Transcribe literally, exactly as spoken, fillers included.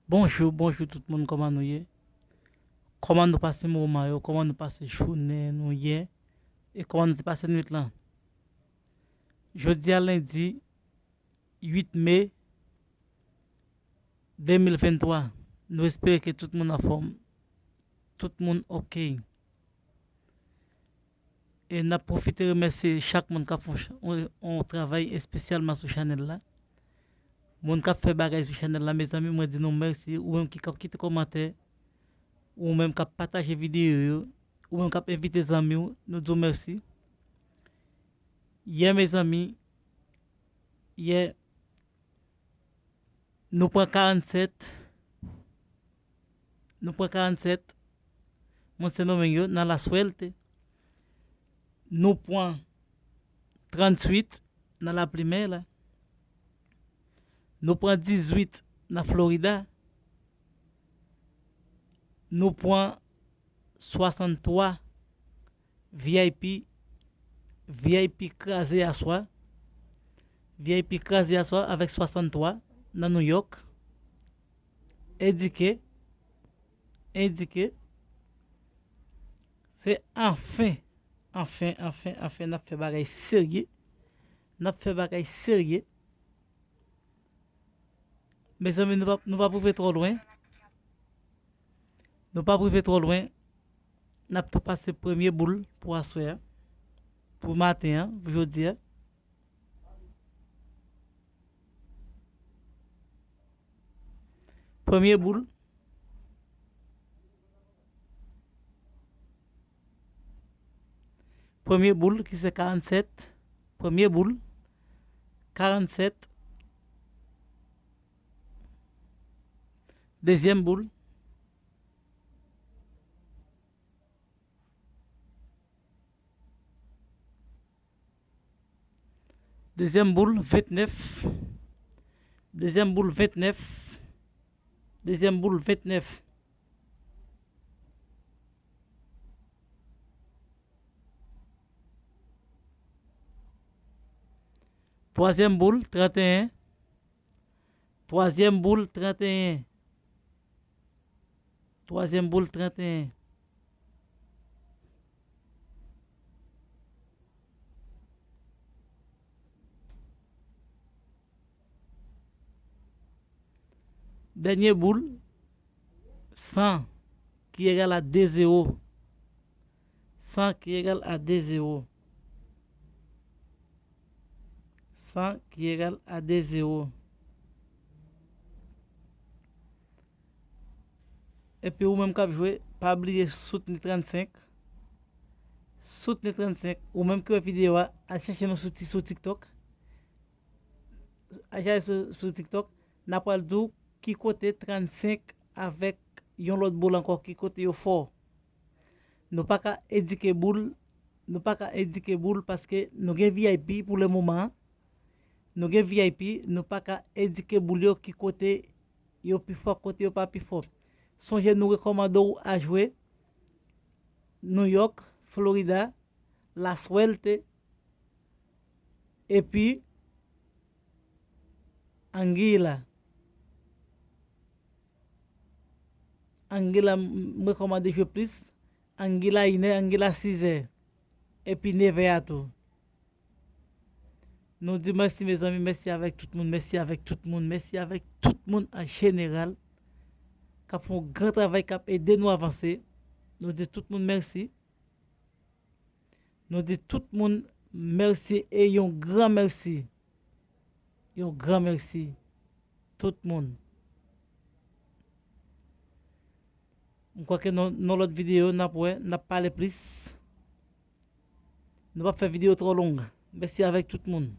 Bonjou, bonjou tout moun, kòman nou ye? Kòman nou pase moman yo? Kòman nou pase jounen nou yè? E kòman nou te pase nwit lan? Jodi a lendi uit me de mil venntwa. Nou espere ke tout moun anfòm. Tout moun oke. E n ap pwofite remèsye chak moun k ap fè yon ch-, yon, yon travay espesyalman sou chanèl la. Moun k ap fè bagay sou chanèl la, mezanmi, mwen di nou mèsi. Ou menm ki k ap kite kòmantè, ou menm k ap pataje videyo yo, ou menm k ap envite zanmi w, nou di w mèsi. Yè, mezanmi, yè, nou pran karannsèt, nou pran karannsèt moun Sendomeng yo nan La Suerte. Nou pran tranntuit nan La Primera. Nou pran dizuit nan Florida. Nou pran swasanntwa V I P, V I P kraze aswè. V I P kraze aswè avèk swasanntwa nan New York. Endike, endike, se anfen, anfen, anfen, anfen, n ap fè bagay serye. N ap fè bagay serye. Mezanmi, nou p ap, nou p ap rive twò lwen. Nou p ap rive twò lwen. N ap tou pase premye boul pou aswè a. Pou maten an, pou jodi a. Premye boul. Premye boul ki se karannsèt. Premye boul, karannsèt. Dezyèm boul. Dezyèm boul, ventnèf. Dezyèm boul, ventnèf. Dezyèm boul, ventnèf. Twazyèm boul, tranteyen. Twazyèm boul, tranteyen. Twazyèm boul, tranteyen. Dènye boul, san, ki egal a de zewo. San ki egal a de zewo. San ki egal a de zewo. Epi ou menm k ap jwe, pa bliye soutni trannsenk. Soutni trannsenk. Ou menm ki wè videyo a, al chèche nou sou, sou TikTok. Al chèche sou, sou TikTok. N a pral di w ki kote trannsenk avèk yon lòt boul ankò, ki kote yo fò. Nou pa ka endike boul, nou pa ka endike boul paske nou gen V I P pou le moman an. Nou gen V I P, nou pa ka endike boul yo ki kote yo pi fò, kote yo pa pi fò. Sonje nou rekòmande w a jwe New York, Florida, La Suerte, epi Anguilla. Anguilla, m, m rekòmande jwe plis. Anguilla inè, Anguilla sizè. Epi nevè a tou. Nou di mèsi, mezanmi, mèsi avèk tout moun, mèsi avèk tout moun, mèsi avèk tout moun an jeneral k ap fè yon gran travay, k ap ede nou avanse. Nou di tout moun mèsi. Nou di tout moun mèsi e yon gran mèsi. Yon gran mèsi. Tout moun. M kwè ke nan, nan lòt videyo, n ap wè, n ap pale plis. Nou p ap fè videyo twò long. Mèsi avèk tout moun.